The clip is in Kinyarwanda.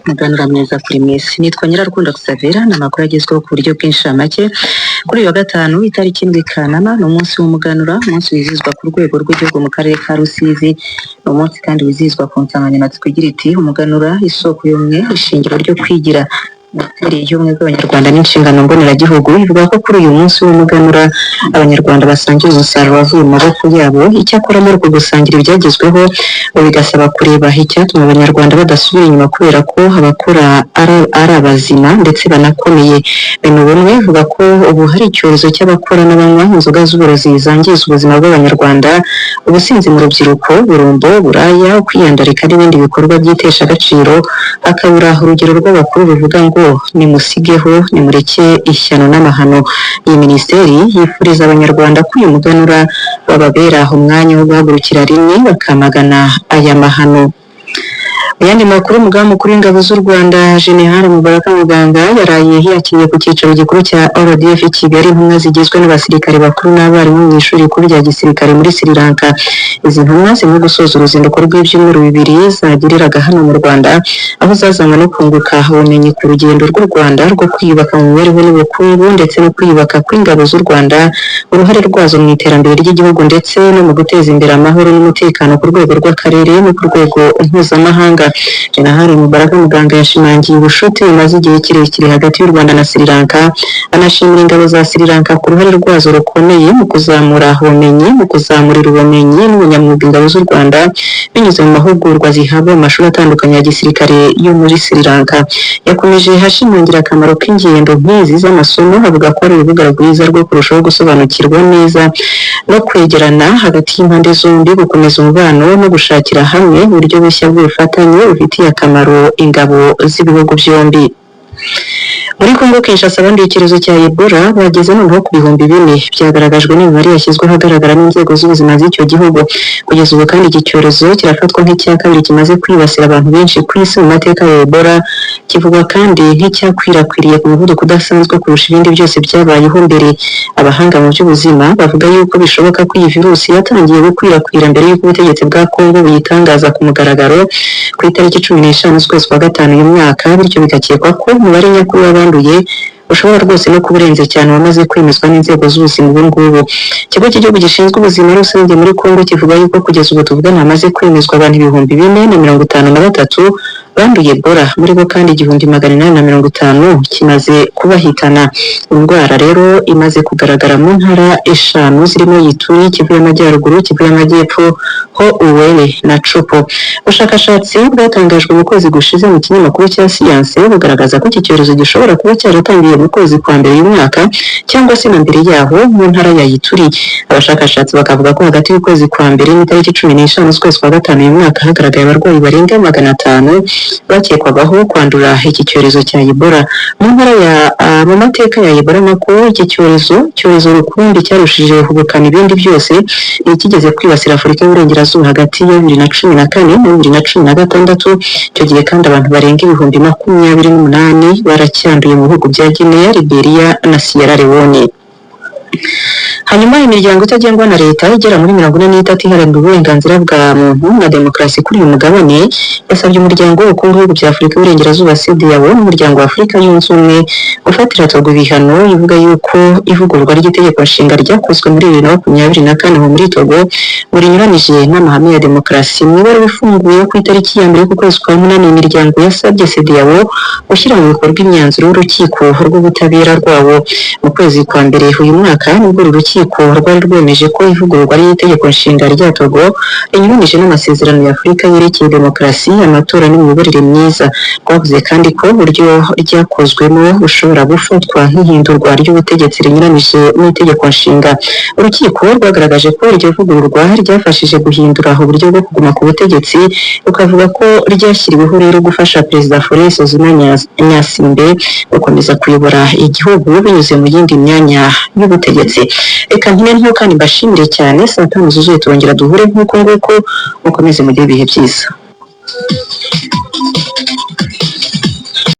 Umuganura mwiza kuri mwese. Nitwa Nyirarukundo Xavera, ni amakuru agezweho ku buryo bw'inshamake. Kuri uyu wa gatanu, itariki 7 Kanama, ni umunsi w'umuganura, umunsi wizihizwa ku rwego rw'igihugu mu karere ka Rusizi. Ni umunsi kandi wizihizwa ku nsanganyamatsiko igira iti: "Umuganura, isoko y'ubumwe, ishingiro ryo kwigira." Minisiteri y'Ubumwe bw'Abanyarwanda n'Inshingano Mboneragihugu ivuga ko kuri uyu munsi w'umuganura Abanyarwanda basangira umusaruro wavuye mu maboko yabo. Icyakora muri uku gusangira ibyagezweho, ngo bigasaba kureba icyatuma Abanyarwanda badasubira inyuma, kubera ko abakora ari abazima ndetse banakomeye. Minubumwe ivuga ko ubu hari icyorezo cy'abakora n'abanywa inzoga z'uburozi zangiza ubuzima bw'Abanyarwanda, ubusinzi mu rubyiruko, burumbo, buraya, kwiyandarika n'ibindi bikorwa by'itesha agaciro, hakabura urugero rw'abakuru ruvuga ngo: "Nimusigeho, nimureke ishyano n'amahano." Iyi minisiteri yifuriza Abanyarwanda ko uyu muganura bababera umwanya wo guhagurukira rimwe bakamagana aya mahano. Mu yandi makuru, Umugaba Mukuru w'Ingabo z'u Rwanda, General Mubaraka Muganga, yaraye yakiriye ku cyicaro gikuru cya RDF i Kigali intumwa zigizwe n'abasirikare bakuru n'abarimu mu ishuri rikuru rya gisirikare muri Sri Lanka. Izi ntumwa zirimo gusoza uruzinduko rw'ibyumweru 2 zagiriraga hano mu Rwanda, aho zazanywe no kunguka ubumenyi ku rugendo rw'u Rwanda rwo kwiyubaka mu mibereho n'ubukungu, ndetse no kwiyubaka kw'ingabo z'u Rwanda, uruhare rwazo mu iterambere ry'igihugu, ndetse no mu guteza imbere amahoro n'umutekano ku rwego rw'akarere no ku rwego mpuzamahanga. General Mubaraka Muganga yashimangiye ubucuti bumaze igihe kirekire hagati y'u Rwanda na Sri Lanka, anashimira ingabo za Sri Lanka ku ruhare rwazo rukomeye mu kuzamura ubumenyi, mu kuzamurira ubumenyi n'ubunyamwuga ingabo z'u Rwanda binyuze mu mahugurwa zihabwa mu mashuri atandukanye ya gisirikare yo muri Sri Lanka. Yakomeje ashimangira akamaro k'ingendo nk'izi z'amasomo, avuga ko ari urubuga rwiza rwo kurushaho gusobanukirwa neza no kwegerana hagati y'impande zombi, gukomeza umubano no gushakira hamwe uburyo bushya bw'ubufatanye bufitiye akamaro ingabo z'ibihugu byombi. Muri Congo Kinshasa, abanduye icyorezo cya Ebola bageze noneho ku 4000, byagaragajwe n'imibare yashyizwe ahagaragara n'inzego z'ubuzima z'icyo gihugu. Kugeza ubu kandi, iki cyorezo kirafatwa nk'icya kabiri kimaze kwibasira abantu benshi ku isi mu mateka ya Ebola. Kivugwa kandi nk'icyakwirakwiriye ku muvuduko udasanzwe kurusha ibindi byose byabayeho mbere. Abahanga mu by'ubuzima bavuga yuko bishoboka ko iyi virusi yatangiye gukwirakwira mbere y'uko ubutegetsi bwa Congo buyitangaza ku mugaragaro ku itariki 15 z'ukwezi kwa gatanu uyu mwaka, bityo bigakekwa ko umubare nyakuri w'abanduye ushobora rwose no kuba urenze cyane wamaze kwemezwa n'inzego z'ubuzima ubu ngubu. Ikigo cy'Igihugu gishinzwe Ubuzima rusange muri Congo kivuga yuko kugeza ubu tuvugana hamaze kwemezwa abantu 4053 banduye Ebola. Muri bo kandi 1850 kimaze kubahitana. Indwara rero imaze kugaragara mu ntara eshanu zirimo Ituri, Kivu y'Amajyaruguru, Kivu y'Amajyepfo, Haut-Uele na Tshopo. Ubushakashatsi bwatangajwe mu kwezi gushize mu kinyamakuru cya Siyanse bugaragaza ko iki cyorezo gishobora kuba cyaratangiye mu kwezi kwa mbere y'uyu mwaka cyangwa se na mbere yaho mu ntara ya Ituri. Abashakashatsi bakavuga ko hagati y'ukwezi kwa mbere n'itariki 15 z'ukwezi kwa gatanu uyu mwaka hagaragaye abarwayi barenga 500 bakekwagaho kwandura iki cyorezo cya Ebola. Mu ntara ya mu mateka ya Ebola nako, iki cyorezo rukumbi cyarushije ubukana ibindi byose ni ikigeze kwibasira Afurika y'Uburengerazuba hagati ya 2014 na 2016. Icyo gihe kandi abantu barenga 28,000 baracyanduye mu bihugu bya Guinea, Liberia na Sierra Leone. Hanyuma imiryango itagengwa na leta igera muri 43 iharanira uburenganzira bwa muntu na demokarasi kuri uyu mugabane yasabye Umuryango w'Ubukungu bw'Ibihugu bya Afurika y'Uburengerazuba, CEDEAO, n'Umuryango wa Afurika Yunze Ubumwe gufatira Togo ibihano. Ivuga yuko ivugururwa ry'itegeko nshinga ryakozwe muri 2024 aho muri Togo ngo rinyuranije n'amahame ya demokarasi. Mu ibaruwa ifunguye ku itariki ya 1 y'ukwezi kwa munani, iyi miryango yasabye CEDEAO gushyira mu bikorwa imyanzuro y'urukiko rw'ubutabera rwawo. Mu kwezi kwa mbere uyu mwaka nibwo uru rukiko rwari rwemeje ko ivugururwa ry'itegeko nshinga rya Togo rinyuranije n'amasezerano ya Afurika yerekeye demokarasi, amatora n'imiyoborere myiza. Rwavuze kandi ko uburyo ryakozwemo bushobora gufatwa nk'ihindurwa ry'ubutegetsi rinyuranije n'itegeko nshinga. Urukiko rwagaragaje ko iryo vugururwa ryafashije guhindura uburyo bwo kuguma ku butegetsi, rukavuga ko ryashyiriweho rero gufasha Perezida Faure Essozimna Gnassingbé gukomeza kuyobora igihugu binyuze mu yindi myanya y'ubutegetsi. Reka ntine nto kandi mbashimire cyane. Saa 5 zuzuye turongera duhure nk'uko nguko. Mukomeze mugire ibihe byiza.